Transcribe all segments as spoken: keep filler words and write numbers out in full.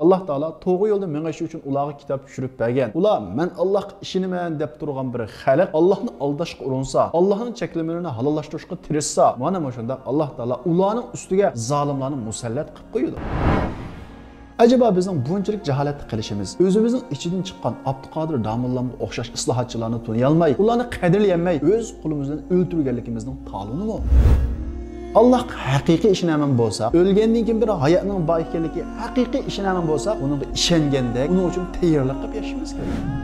ئاللاھ تائالا توغرا يولدا مېڭىشى ئۈچۈن ئۇلارغا كىتاب چۈشۈرۈپ بەرگەن. ئۇلار مەن ئاللاھقا ئىشىنىمەن دەپ تۇرغان بىر خەلق ئاللاھنى ئالداشقا ئۇرۇنسا، ئاللاھنىڭ چەكلىمىلىرىنى ھالاللاشتۇرۇشقا تىرىشسا، مانا مۇشۇنداق ئاللاھ تائالا ئۇلارنىڭ ئۈستىگە زالىملارنى مۇسەللەت قىلىپ قويىدۇ. ئەجەبا بىزنىڭ بۇنچىلىك جاھالەتتە قېلىشىمىز، ئۆزىمىزنىڭ ئىچىدىن چىققان ئابدۇقادىر داموللامغا ئوخشاش ئىسلاھاتچىلارنى تونۇيالماي، ئۇلارنى قەدىرلىيەلمەي، ئۆز قولىمىز بىلەن ئۆلتۈرگەنلىكىمىزنىڭ تالونىمۇ؟ ئاللاھقا ھەقىقىي ئىشىنەمەن بولساق، ئۆلگەندىن كېيىن بىر ھاياتنىڭ بار ئىكەنلىكى ھەقىقىي ئىشىنەمەن بولساق، ئۇنىڭغا ئىشەنگەندەك، ئۇنىڭ ئۈچۈن تەييارلىق قىلىپ ياشىشىمىز كېرەك.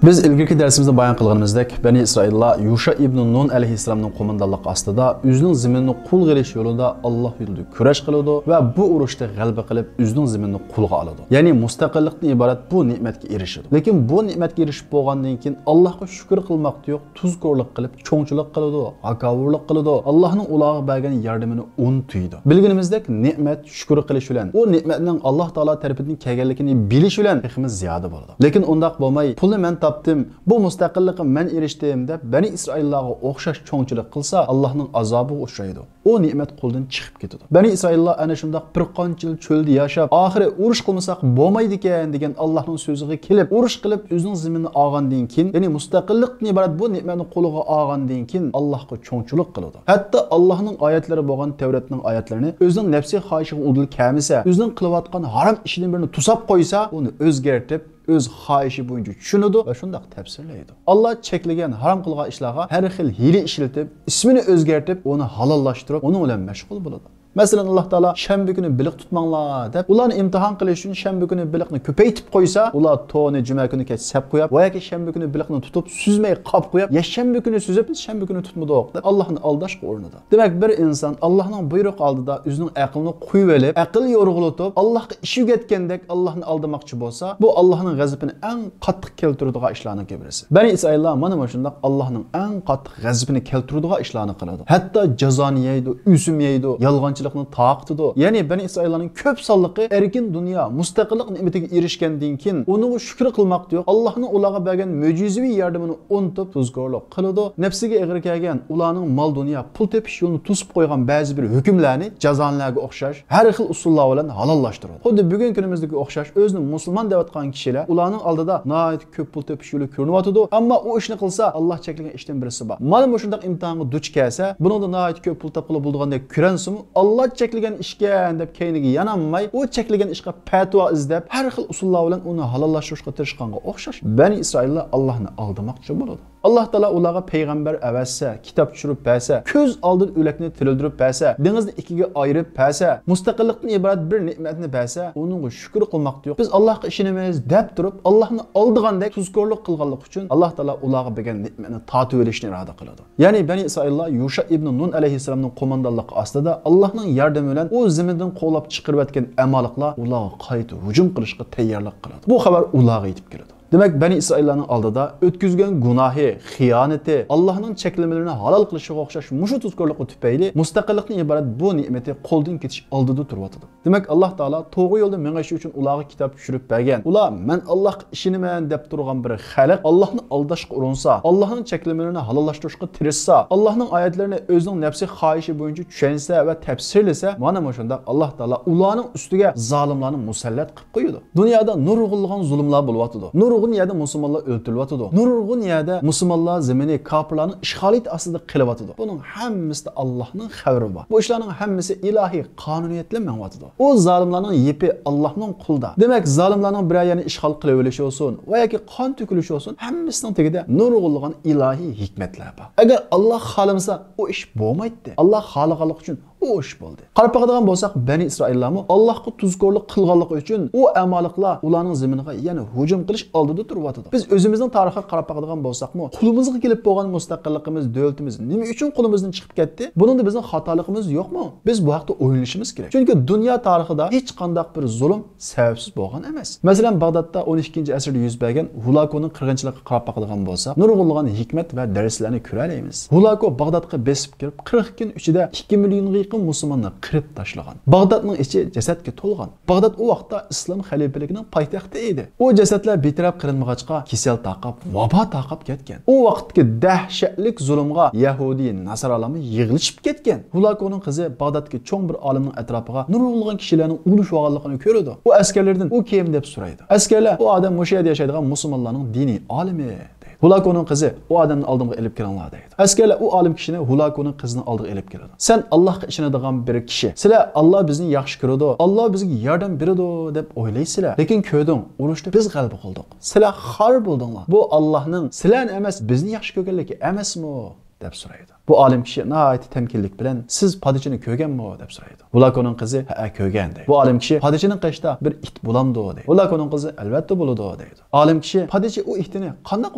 بىز ئىلگىرىكى دەرسىمىزدە بايان قىلغىنىمىزدەك، بەنى ئىسرائىللار يۇشا ئىبنى نۇن ئەلەيھىسسالامنىڭ قوماندانلىقى ئاستىدا ئۆزىنىڭ زېمىنىنى قولغا ئېلىش يولىدا ئاللاھ يولىدا كۈرەش قىلىدۇ ۋە بۇ ئۇرۇشتا غەلىبە قىلىپ، ئۆزىنىڭ زېمىنىنى قولغا ئالىدۇ. يەنى مۇستەقىللىقتىن ئىبارەت بۇ نېمەتكە ئېرىشىدۇ. لېكىن بۇ نېمەتكە ئېرىشىپ بولغاندىن كېيىن ئاللاھقا شۈكۈر قىلماقتا يوق، تۇزكورلۇق قىلىپ، چوڭچىلىق قىلىدۇ، ھاكاۋۇرلۇق قىلىدۇ، ئاللاھنىڭ ئۇلارغا بەرگەن ياردىمىنى ئۇنتۇيدۇ. بىلگىنىمىزدەك، نېمەت شۈكۈر قىلىش بىلەن، ئۇ نېمەتنىڭ ئاللاھ تائالا تەرىپىدىن كەلگەنلىكىنى بىلىش بىلەن تېخىمۇ زىيادە بولىدۇ. لېكىن ئۇنداق بولماي، پۇلنى مەن تاپتىم، بۇ مۇستەقىللىققا مەن ئېرىشتىم دەپ، بەنى ئىسرائىللارغا ئوخشاش چوڭچىلىق قىلسا، ئاللاھنىڭ ئازابىغا ئۇچرايدۇ. ئۇ نېمەت قولدىن چىقىپ كېتىدۇ. بەنى ئىسرائىللار ئەنە شۇنداق بىر قانچە يىل چۆلدە ياشاپ، ئاخىرى ئۇرۇش قىلمىساق بولمايدىكەن دېگەن ئاللاھنىڭ سۆزىگە كېلىپ، ئۇرۇش قىلىپ ئۆزىنىڭ زېمىنىنى ئالغاندىن كېيىن، يەنى مۇستەقىللىقتىن ئىبارەت بۇ نېمەتنى قولىغا ئالغاندىن كېيىن ئاللاھقا چوڭچىلىق قىلىدۇ. ھەتتا ئاللاھنىڭ ئايەتلىرى بولغان تەۋراتنىڭ ئايەتلىرىنى ئۆزىنىڭ نەپسىي خاھىشىغا ئۇدۇل كەلمىسە، ئۆزىنىڭ قىلىۋاتقان ھارام ئىشىدىن بىرنى توساپ قويسا، ئۇنى ئۆزگەرتىپ، ئۆز خاھىشى بويىچە چۈشىنىدۇ ۋە شۇنداق تەپسىرلەيدۇ. ئاللا چەكلىگەن، ھارام قىلغان ئىشلارغا ھەر خىل ھىيلە ئىشلىتىپ، ئىسمىنى ئۆزگەرتىپ، ئۇنى ھالاللاشتۇرۇپ، ئۇنىڭ بىلەن مەشغۇل بولىدۇ. مەسىلەن، ئاللا تائالا شەنبە كۈنى بېلىق تۇتماڭلار دەپ، ئۇلارنى ئىمتىھان قىلىش ئۈچۈن شەنبە كۈنى بېلىقنى كۆپەيتىپ قويسا، ئۇلار تورنى جۈمە كۈنى كەچ سەپ قويۇپ، ۋە ياكى شەنبە كۈنى بېلىقنى تۇتۇپ، سۈزمەي قاپ قويۇپ، يەكشەنبە كۈنى سۈزۈپ، بىز شەنبە كۈنى تۇتمىدۇق دەپ، ئاللاھنى ئالداشقا ئۇرۇنىدۇ. دېمەك، بىر ئىنسان ئاللاھنىڭ بۇيرۇقى ئالدىدا ئۆزىنىڭ ئەقلىنى قويۇۋېلىپ، ئەقىل يورغىلىتىپ، ئاللاھقا ئىش ئۆگەتكەندەك ئاللاھنى ئالدىماقچى بولسا، بۇ ئاللاھنىڭ غەزىپىنى ئەڭ قاتتىق كەلتۈرىدىغان ئىشلارنىڭ بىرسى. بەنى ئىسرائىللار مانا مۇشۇنداق ئاللاھنىڭ ئەڭ قاتتىق غەزىپىنى كەلتۈرىدىغان ئىشلارنى قىلىدۇ. ھەتتا جازانى يەيدۇ، ئۆسۈم يەيدۇ، يالغانچىلىقنى تارقىتىدۇ. يەنى بەنى ئىسرائىللارنىڭ كۆپ سانلىقى ئەركىن دۇنيا، مۇستەقىللىق نېمىتىگە ئېرىشكەندىن كېيىن، ئۇنىڭغا شۈكۈر قىلماقتا يوق، ئاللاھنىڭ ئۇلارغا بەرگەن مۆجىزىۋى ياردىمىنى ئۇنتۇپ، تۇزكورلۇق قىلىدۇ. نەپسىگە ئېغىر كەلگەن، ئۇلارنىڭ مال-دۇنيا، پۇل تېپىش يولىنى توسۇپ قويغان بەزى بىر ھۆكۈملەرنى جازانىلەرگە ئوخشاش ھەر خىل ئۇسۇللار بىلەن ھالاللاشتۇرىدۇ. خۇددى بۈگۈنكى كۈنىمىزدىكى ئوخشاش، ئۆزىنى مۇسۇلمان دەۋاتقان كىشىلەر ئۇلارنىڭ ئالدىدا ناھايىتى كۆپ پۇل تېپىش يولى كۆرۈنۈۋاتىدۇ. ئەمما ئۇ ئىشنى قىلسا، ئاللا چەكلىگەن ئىشتىن بىرسى بار. مانا مۇشۇنداق ئىمتىھانغا دۇچ كەلسە، بۇنىڭدا ناھايىتى كۆپ پۇل تاپقىلى بولىدىغاندەك كۆرۈنسىمۇ، ئاللا چەكلىگەن ئىشكەن دەپ كەينىگە يانالماي، ئۇ چەكلىگەن ئىشقا پەتىۋا ئىزدەپ، ھەر خىل ئۇسۇللار بىلەن ئۇنى ھالاللاشتۇرۇشقا تىرىشقانغا ئوخشاش، بەنى ئىسرائىللار ئاللاھنى ئالدىماقچى بولىدۇ. ئاللا تائالا ئۇلارغا پەيغەمبەر ئەۋەتسە، كىتاب چۈشۈرۈپ بەرسە، كۆز ئالدىدا ئۆلەكنى تىرىلدۈرۈپ بەرسە، دېڭىزنى ئىككىگە ئايرىپ بەرسە، مۇستەقىللىقتىن ئىبارەت بىر نېمەتنى بەرسە، ئۇنىڭغا شۈكۈر قىلماقتا يوق. بىز ئاللاھقا ئىشىنىمىز دەپ تۇرۇپ، ئاللاھنى ئالدىغاندەك تۇزكورلۇق قىلغانلىقى ئۈچۈن، ئاللا تائالا ئۇلارغا بەرگەن نېمەتنى تارتىۋېلىشنى ئىرادە قىلىدۇ. يەنى بەنى ئىسرائىللار يۇشا ئىبنى نۇن ئەلەيھىسسالامنىڭ قوماندانلىقى ئاستىدا ئاللاھنىڭ ياردىمى بىلەن ئۇ زېمىندىن قوغلاپ چىقىرىۋەتكەن ئەمالىقلار ئۇلارغا قايتا ھۇجۇم قىلىشقا تەييارلىق قىلىدۇ. بۇ خەۋەر ئۇلارغا يېتىپ كېلىدۇ. دېمەك، بەنى ئىسرائىللارنىڭ ئالدىدا ئۆتكۈزگەن گۇناھى، خىيانىتى، ئاللاھنىڭ چەكلىمىلىرىنى ھالال قىلىشىغا ئوخشاش مۇشۇ تۇزكورلۇقى تۈپەيلى مۇستەقىللىقتىن ئىبارەت بۇ نېمىتى قولدىن كېتىش ئالدىدا تۇرۇۋاتىدۇ. دېمەك، ئاللا تائالا توغرا يولدا مېڭىشى ئۈچۈن ئۇلارغا كىتاب چۈشۈرۈپ بەرگەن. ئۇلار مەن ئاللاھقا ئىشىنىمەن دەپ تۇرغان بىر خەلق ئاللاھنى ئالداشقا ئۇرۇنسا، ئاللاھنىڭ چەكلىمىلىرىنى ھالاللاشتۇرۇشقا تىرىشسا، ئاللاھنىڭ ئايەتلىرىنى ئۆزىنىڭ نەپسى خاھىشى بويىچە چۈشەنسە ۋە تەپسىرلىسە، مانا مۇشۇنداق ئاللا تائالا ئۇلارنىڭ ئۈستىگە زالىملارنى مۇسەللەت قىلىپ قويىدۇ. دۇنيادا نۇرغۇنلىغان زۇلۇملار بولۇۋاتىدۇ. نۇرغۇن يەردە مۇسۇلمانلار ئۆلتۈرۈلۈۋاتىدۇ. نۇرغۇن يەردە مۇسۇلمانلار زېمىنى كاپىرلارنىڭ ئىشغالىيىتى ئاستىدا قېلىۋاتىدۇ. بۇنىڭ ھەممىسىدە ئاللاھنىڭ خەۋىرى بار. بۇ ئىشلارنىڭ ھەممىسى ئىلاھىي قانۇنىيەت بىلەن مېڭىۋاتىدۇ. ئۇ زالىملارنىڭ يىپى ئاللاھنىڭ قولىدا. دېمەك، زالىملارنىڭ بىرەر يەرنى ئىشغال قىلىۋېلىشى بولسۇن ۋە ياكى قان تۆكۈلۈشى بولسۇن، ھەممىسىنىڭ تېگىدە نۇرغۇنلىغان ئىلاھىي ھېكمەتلەر بار. ئەگەر ئاللاھ خالىمىسا، ئۇ ئىش بولمايتتى. ئاللاھ خالىغانلىقى ئۈچۈن ئۇ ئىش بولدى. قاراپ باقىدىغان بولساق، بەنى ئىسرائىللارمۇ ئاللاھقا تۇزكورلۇق قىلغانلىقى ئۈچۈن ئۇ ئەمالىقلار ئۇلارنىڭ زېمىنىغا يەنە ھۇجۇم قىلىش ئالدىدا تۇرۇۋاتىدۇ. بىز ئۆزىمىزنىڭ تارىخىغا قاراپ باقىدىغان بولساقمۇ، قولىمىزغا كېلىپ بولغان مۇستەقىللىقىمىز، دۆلىتىمىز نېمە ئۈچۈن قولىمىزدىن چىقىپ كەتتى؟ بۇنىڭدا بىزنىڭ خاتالىقىمىز يوقمۇ؟ بىز بۇ ھەقتە ئويلىنىشىمىز كېرەك. چۈنكى دۇنيا تارىخىدا ھېچقانداق بىر زۇلۇم سەۋەبسىز بولغان ئەمەس. مەسىلەن، باغدادتا ئون ئىككىنچى ئەسىردە يۈز بەرگەن ھۇلاكونىڭ قىرغىنچىلىقىغا قاراپ باقىدىغان بولساق، نۇرغۇنلىغان ھېكمەت ۋە دەرسلەرنى كۆرەلەيمىز. ھۇلاكو باغدادقا بېسىپ كىرىپ، قىرىق كۈن ئىچىدە ئىككى مىليونغا قىرىققا مۇسۇلماننى قىرىپ تاشلىغان. باغدادنىڭ ئىچى جەسەتكە تولغان. باغداد ئۇ ۋاقىتتا ئىسلام خەلىپىلىكىنىڭ پايتەختى ئىدى. ئۇ جەسەتلەر بىتەرەپ قىلىنمىغاچقا، كېسەل تارقاپ، ۋابا تارقاپ كەتكەن. ئۇ ۋاقىتتىكى دەھشەتلىك زۇلۇمغا يەھۇدىي، ناسارالارمۇ يىغلىشىپ كەتكەن. ھۇلاكونىڭ قىزى باغدادتىكى چوڭ بىر ئالىمنىڭ ئەتراپىغا نۇرغۇنلىغان كىشىلەرنىڭ ئۇرۇشۇۋالغانلىقىنى كۆرىدۇ. ئۇ ئەسكەرلەردىن: «ئۇ كىم؟» دەپ سورايدۇ. ئەسكەرلەر: «ئۇ ئادەم مۇشۇ يەردە ياشايدىغان مۇسۇلمانلارنىڭ دىنىي ئالىمى» دەيدۇ. ھۇلاكونىڭ قىزى: «ئۇ ئادەمنى ئالدىمغا ئېلىپ كېلىڭلار» دەيدۇ. ئەسكەرلەر ئۇ ئالىم كىشىنى ھۇلاكونىڭ قىزىنىڭ ئالدىغا ئېلىپ كېلىدۇ. «سەن ئاللاھقا ئىشىنىدىغان بىر كىشى. سىلەر ئاللا بىزنى ياخشى كۆرىدۇ، ئاللا بىزگە ياردەم بېرىدۇ دەپ ئويلايسىلەر. لېكىن كۆردۈڭ، ئۇرۇشتا بىز غەلىبە قىلدۇق. سىلەر خار بولدۇڭلار. بۇ ئاللاھنىڭ سىلەرنى ئەمەس، بىزنى ياخشى كۆرگەنلىكى ئەمەسمۇ؟» دەپ سورايدۇ. بۇ ئالىم كىشى ناھايىتى تەمكىنلىك بىلەن: «سىز پادىچىنى كۆرگەنمۇ؟» دەپ سورايدۇ. ھۇلاكونىڭ قىزى: «ھەئە، كۆرگەن» دەيدۇ. بۇ ئالىم كىشى: «پادىچىنىڭ قېشىدا بىر ئىت بولامدۇ؟» دەيدۇ. ھۇلاكونىڭ قىزى: «ئەلۋەتتە بولىدۇ» دەيدۇ. ئالىم كىشى: «پادىچى ئۇ ئىتىنى قانداق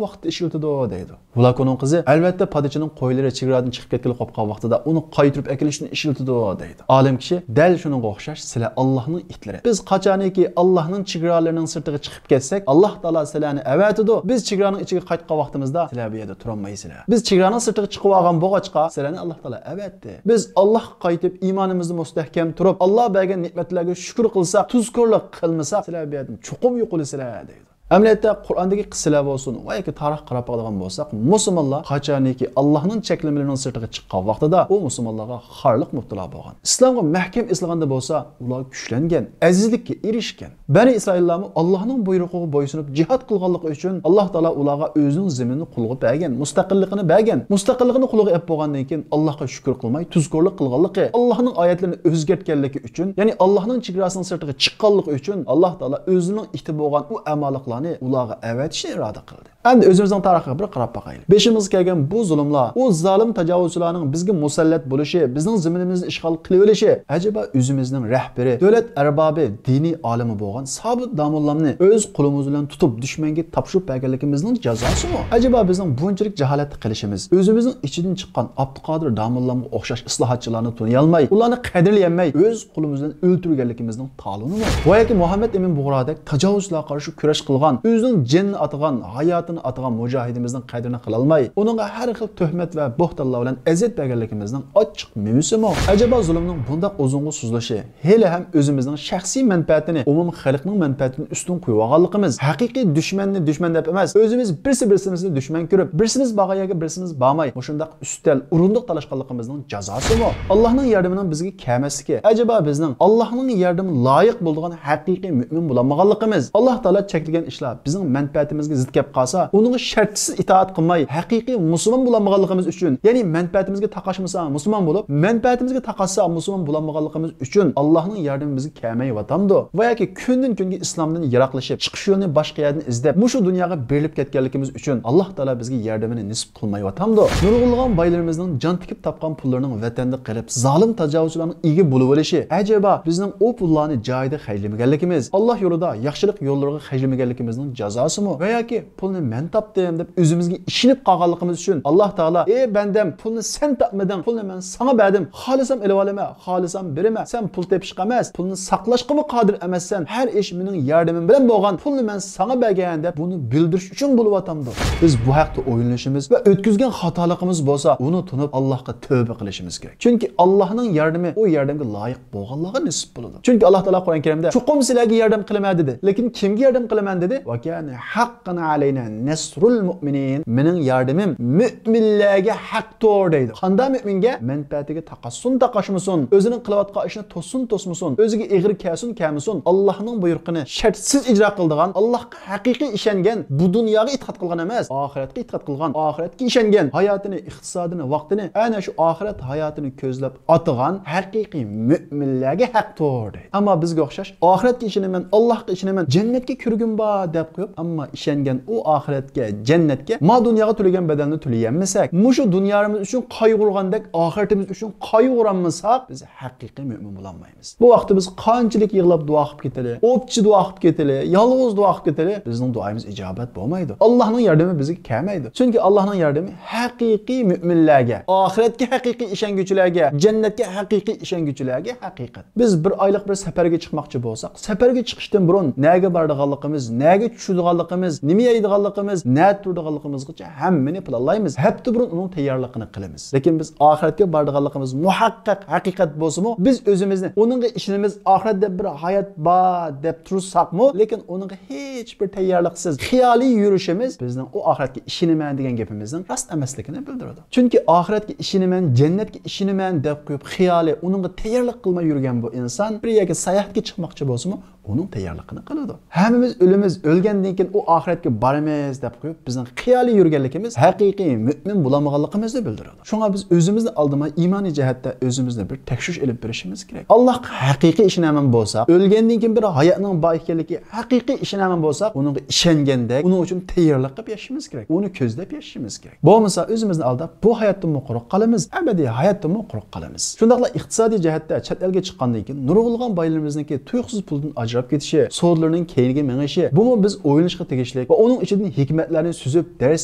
ۋاقىتتا ئىشلىتىدۇ؟» دەيدۇ. ھۇلاكونىڭ قىزى: «ئەلۋەتتە، پادىچىنىڭ قويلىرى چېگرادىن چىقىپ كەتكىلى قوپقان ۋاقتىدا ئۇنى قايتۇرۇپ ئەكېلىشنى ئىشلىتىدۇ» دەيدۇ. ئالىم كىشى: «دەل شۇنىڭغا ئوخشاش، سىلەر ئاللاھنىڭ ئىتلىرى. بىز قاچانىكى ئاللاھنىڭ چېگرالىرىنىڭ سىرتىغا چىقىپ كەتسەك، ئاللاھ تائالا سىلەرنى ئەۋەتىدۇ. بىز چېگرانىڭ ئىچىگە قايتقان ۋاقتىمىزدا سىلەر بۇ يەردە تۇرالمايسىلەر. بىز چېگرانىڭ سىرتىغا چىقىۋالغان بولغاچقا، سىلەرنى ئاللاھ تائالا ئەۋەتتى. بىز ئاللاھقا قايتىپ، ئىمانىمىزدا مۇستەھكەم تۇرۇپ، ئاللاھ بەرگەن نېمەتلەرگە شۈكۈر قىلساق، تۇزكورلۇق قىلمىساق، سىلەر بۇ يەردىن چوقۇم يوقىلىسىلەر» دەيدۇ. ئەمەلىيەتتە قۇرئاندىكى قىسسىلەر بولسۇن ۋە ياكى تارىخقا قاراپ باقىدىغان بولساق، مۇسۇلمانلار قاچانكى ئاللاھنىڭ چەكلىمىلىرىنىڭ سىرتىغا چىققان ۋاقتىدا، ئۇ مۇسۇلمانلارغا خارلىق مۇپتىلا بولغان. ئىسلامغا مەھكەم ئېسىلغاندا بولسا، ئۇلار كۈچلەنگەن، ئەزىزلىككە ئېرىشكەن. بەنى ئىسرائىللارمۇ ئاللاھنىڭ بۇيرۇقىغا بويسۇنۇپ جىھاد قىلغانلىقى ئۈچۈن، ئاللاھ تائالا ئۇلارغا ئۆزىنىڭ زېمىنىنى قولىغا بەرگەن، مۇستەقىللىقىنى بەرگەن. مۇستەقىللىقىنى قولىغا ئېلىپ بولغاندىن كېيىن، ئاللاھقا شۈكۈر قىلماي، تۇزكورلۇق قىلغانلىقى، ئاللاھنىڭ ئايەتلىرىنى ئۆزگەرتكەنلىكى ئۈچۈن، يەنى ئاللاھنىڭ چېگراسىنىڭ سىرتىغا چىققانلىقى ئۈچۈن، ئاللاھ تائالا ئۆزىنىڭ ئىتى بولغان ئۇ ئەمالىقلارنى ئۇلارغا ئەۋەتىشنى ئىرادە قىلدى. ئەمدى ئۆزىمىزنىڭ تارىخىغا بىر قاراپ باقايلى. بېشىمىزغا كەلگەن بۇ زۇلۇملار، ئۇ زالىم تاجاۋۇزچىلارنىڭ بىزگە مۇسەللەت بولۇشى، بىزنىڭ زېمىنىمىزنى ئىشغال قىلىۋېلىشى، ئەجەبا ئۆزىمىزنىڭ رەھبىرى، دۆلەت ئەربابى، دىنىي ئالىمى بولغان سابىت داموللامنى ئۆز قولىمىز بىلەن تۇتۇپ، دۈشمەنگە تاپشۇرۇپ بەرگەنلىكىمىزنىڭ جازاسىمۇ؟ ئەجەبا بىزنىڭ بۇنچىلىك جاھالەتتە قېلىشىمىز، ئۆزىمىزنىڭ ئىچىدىن چىققان ئابدۇقادىر داموللامغا ئوخشاش ئىسلاھاتچىلارنى تونۇيالماي، ئۇلارنى قەدىرلىيەلمەي، ئۆز قولىمىز بىلەن ئۆلتۈرگەنلىكىمىزنىڭ تالونىمۇ؟ ۋە ياكى مۇھەممەد ئەمىن بۇغرادەك تاجاۋۇزچىلارغا قارشى كۈرەش قىلغان، ئۆزىنىڭ جېنىنى ئاتىغان، ھاياتىنى ئاتىغان مۇجاھىدىمىزنىڭ قەدرىنى قىلالماي، ئۇنىڭغا ھەر خىل تۆھمەت ۋە بوھتانلار بىلەن ئەزىيەت بەرگەنلىكىمىزنىڭ ئاچچىق مېۋىسىمۇ؟ ئەجەبا زۇلۇمنىڭ بۇنداق ئۇزۇنغا سوزۇلۇشى، ھېلىھەم ئۆزىمىزنىڭ شەخسىي مەنپەئەتىنى ئومۇمىي خەلقنىڭ مەنپەئەتىدىن ئۈستۈن قويۇۋالغانلىقىمىز، ھەقىقىي دۈشمەننى دۈشمەن دەپ ئەمەس، ئۆزىمىز بىرسى بىرسىمىزنى دۈشمەن كۆرۈپ، بىرسىمىز بارغان يەرگە بىرسىمىز بارماي، مۇشۇنداق ئۈستەل، ئورۇندۇق تالاشقانلىقىمىزنىڭ جازاسىمۇ؟ ئاللاھنىڭ ياردىمىنىڭ بىزگە كەلمەسلىكى، ئەجەبا بىزنىڭ ئاللاھنىڭ ياردىمىگە لايىق بولىدىغان ھەقىقىي مۆمىن بولالمىغانلىقىمىز؟ ئاللاھ تائالا چەكلىگەن ئىشلار بىزنىڭ مەنپەئەتىمىزگە زىت كەپ قالسا، ئۇنىڭغا شەرتسىز ئىتائەت قىلماي، ھەقىقىي مۇسۇلمان بولالمىغانلىقىمىز ئۈچۈن، يەنى مەنپەئەتىمىزگە تاقاشمىسا مۇسۇلمان بولۇپ، مەنپەئەتىمىزگە تاقاشسا مۇسۇلمان بولالمىغانلىقىمىز ئۈچۈن ئاللاھنىڭ ياردىمى بىزگە كەلمەيۋاتامدۇ؟ ۋە ياكى كۈندىن-كۈنگە ئىسلامدىن يىراقلىشىپ، چىقىش يولىنى باشقا يەردىن ئىزدەپ، مۇشۇ دۇنياغا بېرىلىپ كەتكەنلىكىمىز ئۈچۈن ئاللاھ تائالا بىزگە ياردىمىنى نېسىپ قىلمايۋاتامدۇ؟ نۇرغۇنلىغان بايلىرىمىزنىڭ جان تىكىپ تاپقان پۇللىرىنىڭ ۋەتەندە قېلىپ، زالىم تاجاۋۇزچىلارنىڭ ئىگە بولۇۋېلىشى، ئەجەبا بىزنىڭ ئۇ پۇللارنى جايىدا خەجلىمىگەنلىكىمىز، ئاللاھ يولىدا، ياخشىلىق يوللىرىغا خەجلىمىگەنلىكىمىزنىڭ جازاسىمۇ؟ ۋە ياكى پۇلنى مەن تاپتىم دەپ ئۆزىمىزگە ئىشىنىپ قالغانلىقىمىز ئۈچۈن ئاللاھ تائالا: «ئەي بەندەم، پۇلنى سەن تاپمىدىڭ، پۇلنى مەن ساڭا بەردىم، خالىسام ئېلىۋالىمەن، خالىسام بېرىمەن، سەن پۇل تېپىشقا ئەمەس، پۇلنى ساقلاشقىمۇ قادىر ئەمەسسەن، ھەر ئىش مېنىڭ ياردىمىم بىلەن بولغان، پۇلنى مەن ساڭا بەرگەن» دەپ بۇنى بىلدۈرۈش ئۈچۈن بولۇۋاتامدۇ؟ بىز بۇ ھەقتە ئويلىنىشىمىز ۋە ئۆتكۈزگەن خاتالىقىمىز بولسا، ئۇنى تونۇپ، ئاللاھقا تەۋبە قىلىشىمىز كېرەك. چۈنكى ئاللاھنىڭ ياردىمى ئۇ ياردەمگە لايىق بولغانلارغا نېسىپ بولىدۇ. چۈنكى ئاللاھ تائالا قۇرئان كەرىمدە: «چوقۇم سىلەرگە ياردەم قىلىمەن» دېدى. لېكىن كىمگە ياردەم قىلىمەن دېدى؟ «ۋە كانە ھەققەن ئەلەينا نەسرۇل مۇئمىنىن.» مېنىڭ ياردىمىم مۆمىنلەرگە ھەقتۇر دەيدۇ. قاندا مۆمىنگە؟ مەنپەئەتىگە تاقاشسۇن تاقاشمىسۇن، ئۆزىنىڭ قىلىۋاتقان ئىشىنى توسسۇن توسمىسۇن، ئۆزىگە ئېغىر كەلسۇن كەلمىسۇن، ئاللاھنىڭ بۇيرۇقىنى شەرتسىز ئىجرا قىلىدىغان، ئاللاھقا ھەقىقىي ئىشەنگەن، بۇ دۇنياغا ئېتىقاد قىلغان ئەمەس، ئاخىرەتكە ئېتىقاد قىلغان، ئاخىرەتكە ئىشەنگەن، ھاياتىنى، ئىقتىسادىنى، ۋاقتىنى ئەنە شۇ ئاخىرەت ھاياتىنى كۆزلەپ ئاتىغان ھەقىقىي مۆمىنلەرگە ھەقتۇر دەيدۇ. ئەمما بىزگە ئوخشاش ئاخىرەتكە ئىشىنىمەن، ئاللاھقا ئىشىنىمەن، جەننەتكە كىرگۈم بار دەپ قويۇپ، ئەمما ئىشەنگەن ئۇ ئاخىرەتكە، جەننەتكە ما دۇنياغا تۆلىگەن بەدەلنى تۆلىيەلمىسەك، مۇشۇ دۇنيامىز ئۈچۈن قايغۇرغاندەك ئاخىرىتىمىز ئۈچۈن قايغۇرالمىساق، بىز ھەقىقىي مۆمىن بولالمايمىز. بۇ ۋاقىتتا بىز قانچىلىك يىغلاپ دۇئا قىلىپ كېتەيلى، ئوپچە دۇئا قىلىپ كېتەيلى، يالغۇز دۇئا قىلىپ كېتەيلى، بىزنىڭ دۇئايىمىز ئىجابەت بولمايدۇ. ئاللاھنىڭ ياردىمى بىزگە كەلمەيدۇ. چۈنكى ئاللاھنىڭ ياردىمى ھەقىقىي مۆمىنلەرگە، ئاخىرەتكە ھەقىقىي ئىشەنگۈچىلەرگە، جەننەتكە ھەقىقىي ئىشەنگۈچىلەرگە ھەقىقەت. بىز بىر ئايلىق بىر سەپەرگە چىقماقچى بولساق، سەپەرگە چىقىشتىن بۇرۇن نەگە بارىدىغانلىقىمىز، نەگە چۈشىدىغانلىقىمىز، نېمە يەيدىغانلىق، قىمىز، نەدە تۇرىدىغانلىقىمىزغىچە ھەممىنى پىلانلايمىز. ھەپتە بۇرۇن ئۇنىڭ تەييارلىقىنى قىلىمىز. لېكىن بىز ئاخىرەتكە بارىدىغانلىقىمىز مۇھەققەق، ھەقىقەت بولسىمۇ، بىز ئۆزىمىزنى ئۇنىڭغا ئىشىنىمىز، ئاخىرەت دەپ بىر ھايات بار دەپ تۇرساقمۇ، لېكىن ئۇنىڭغا ھېچ بىر تەييارلىقسىز خىيالىي يۈرۈشىمىز بىزنىڭ ئۇ ئاخىرەتكە ئىشىنىمەن دېگەن گېپىمىزنىڭ راست ئەمەسلىكىنى بىلدۈرىدۇ. چۈنكى ئاخىرەتكە ئىشىنىمەن، جەننەتكە ئىشىنىمەن دەپ قويۇپ، خىيالىي ئۇنىڭغا تەييارلىق قىلماي يۈرگەن بۇ ئىنسان بىر يەرگە ساياھەتكە چىقماقچى بولسىمۇ، ئۇنىڭ تەييارلىقىنى قىلىدۇ. ھەممىمىز ئۆلىمىز، ئۆلگەندىن كېيىن ئۇ ئاخىرەتكە بارىمىز دەپ قويۇپ، بىزنىڭ خىيالىي يۈرگەنلىكىمىز ھەقىقىي مۆمىن بولالمىغانلىقىمىزنى بىلدۈرىدۇ. شۇڭا بىز ئۆزىمىزنى ئالدىماي، ئىمانىي جەھەتتە ئۆزىمىزنى بىر تەكشۈرۈش ئېلىپ بېرىشىمىز كېرەك. ئاللاھقا ھەقىقىي ئىشىنەمەن بولساق، ئۆلگەندىن كېيىن بىر ھاياتنىڭ بار ئىكەنلىكى ھەقىقىي ئىشىنەمەن بولساق، ئۇنىڭغا ئىشەنگەندەك، ئۇنىڭ ئۈچۈن تەييارلىق قىلىپ ياشىشىمىز كېرەك. ئۇنى كۆزلەپ ياشىشىمىز كېرەك. بولمىسا ئۆزىمىزنى ئالداپ، بۇ ھاياتتىنمۇ قۇرۇق قالىمىز، ئەبەدىي ھاياتتىنمۇ قۇرۇق قالىمىز. شۇنداقلا ئىقتىسادىي جەھەتتە چەت ئەلگە چىققاندىن كېيىن نۇرغۇنلىغان بايلىرىمىزنىڭكى تۇيۇقسىز پۇلدىن ئاجراپ كېتىشى، سودىلىرىنىڭ كەينىگە مېڭىشى، بۇمۇ بىز ئويلىنىشقا تېگىشلىك ۋە ئۇنىڭ ئىچىدىن ھېكمەتلەرنى سۈزۈپ دەرس